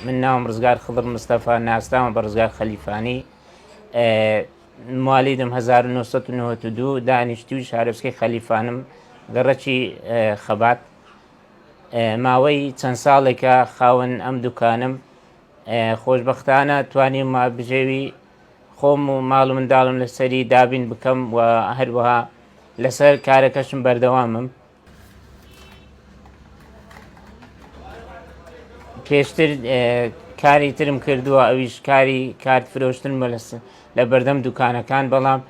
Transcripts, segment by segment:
من ناوم ڕزگار خضر مستەفا ناسراوم بە ڕزگار خەلیفانی موالیدم 1992 دانیشتوی شارۆچکەی خەلیفانم گەڕەکی خەبات ماوەی چەند ساڵێکە خاوەن ئەم دوکانم خۆشبەختانە توانیومە بژێوی خۆم و ماڵ و منداڵم لەسەری دابین بکەم و هەروەها لەسەر کارەکەشم بەردەوامم. پێشتر کاری ترم کردووە ئەویش کاری کارت فرۆشتن بە لە بەردەم دوکانەکان بەڵام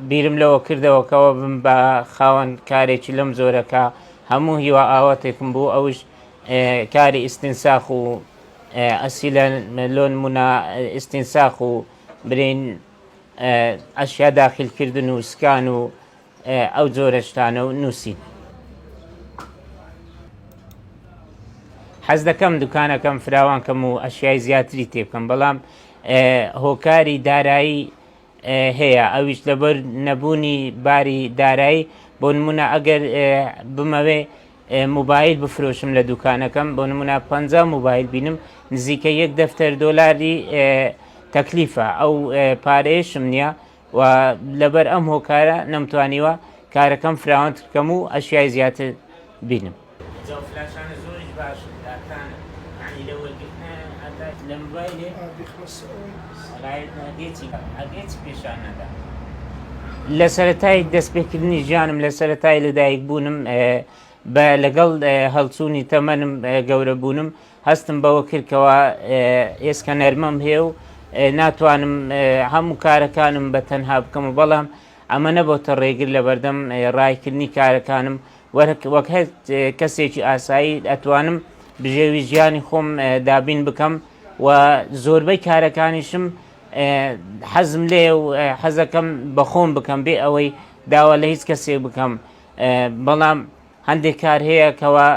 بیرم لەوە کردەوەکەەوە بم بە خاوەن کارێکی لەم زۆرەکە هەموو هیوا ئاواتێکم بوو ئەوش کاری ئیستنساخ و ئەسیلە لۆ نمونە ئیستنساخ و برین ئەشیا داخیلکردن و سکان و ئەو جۆرە شتانە و نووسین. حەز دەکەم دوکانەکەم فراوان کەم و ئەشیای زیاتری تێ بکەم بەڵام هۆکاری دارایی هەیە ئەویش لەبەر نەبوونی باری دارایی بۆ نمونە ئەگەر بمەوێ موبایل بفرۆشم لە دوکانەکەم بۆ نمونە 50 موبایل بینم نزیکە یەک دەفتەر دۆلاری تەکلیفە ئەو پارەیەشم نییە و لەبەر ئەم هۆکارە نەمتوانیوە کارەکەم فراوانتر بکەم و ئەشیای زیاتر بینم. جا ئەو فلاشانە زۆریش باشن داتانە یانی لە وەرگرتنە هەتا لە مۆبایلێ ئەگەی چ پێشان نەدا. لە سەرەتای دەستپێکردنی ژیانم لە سەرەتای لەدایک بوونم بە لەگەڵ هەڵچوونی تەمەنم گەورە بوونم هەستم بەوە کرد کەوا ئێسکە نەرمەم هەیە و ناتوانم هەموو کارەکانم بە تەنها بکەم و بەڵام ئەمە نەبۆتە ڕێگر لە بەردەم ڕایکردنی کارەکانم وەک هەر کەسێکی ئاسایی ئەتوانم بژێوی ژیانی خۆم دابین بکەم و زۆربەی کارەکانیشم حەزم لێ و حەزەکەم بەخۆم بکەم بێ ئەوەی داوا لە هیچ کەسێک بکەم بەڵام هەندێک کار هەیە کەوا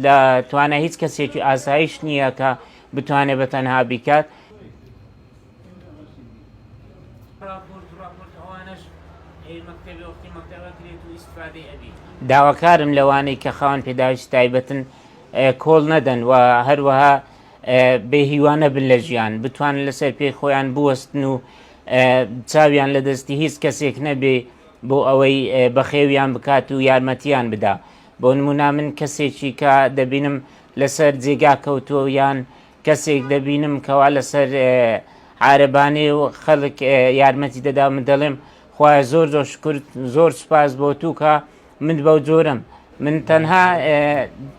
لە توانای هیچ کەسێکی ئاسایش نییە کە بتوانێت بە تەنها بیکات. داواکارم لەوانەی کە خاوەن پێداویستی تایبەتن کۆڵ نەدەن و هەروەها بێ هیوا نەبن لە ژیان بتوانن لەسەر پێی خۆیان بوەستن و چاویان لە دەستی هیچ کەسێک نەبێ بۆ ئەوەی بەخێویان بکات و یارمەتیان بدا بۆ نمونا من کەسێکی کە دەبینم لەسەر جێگا کەوتووە یان کەسێک دەبینم کەوا لەسەر عارەبانێ و خەڵک یارمەتی دەدا من دەڵێم خوایە زۆر زۆر شکر زۆر سوپاس بۆ تو کە من بەو جۆرم من تەنها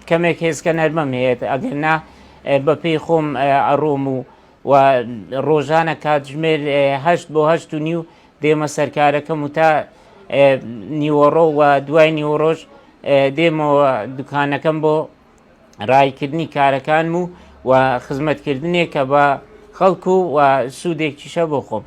کەمێک هێزکە نەرمەم هەیە ئەگەر نا بە پێی خۆم ئەڕۆم و و ڕۆژانە کاتژمێر هەشت بۆ هەشت و نیو دێمە سەرکارەکەم و تا نیوەڕۆ و دوای نیوەڕۆژ دێمەوە دوکانەکەم بۆ ڕایکردنی کارەکانم و و خزمەتکردنێک کە بە خەڵک و و سوودێکیشە بۆ خۆم.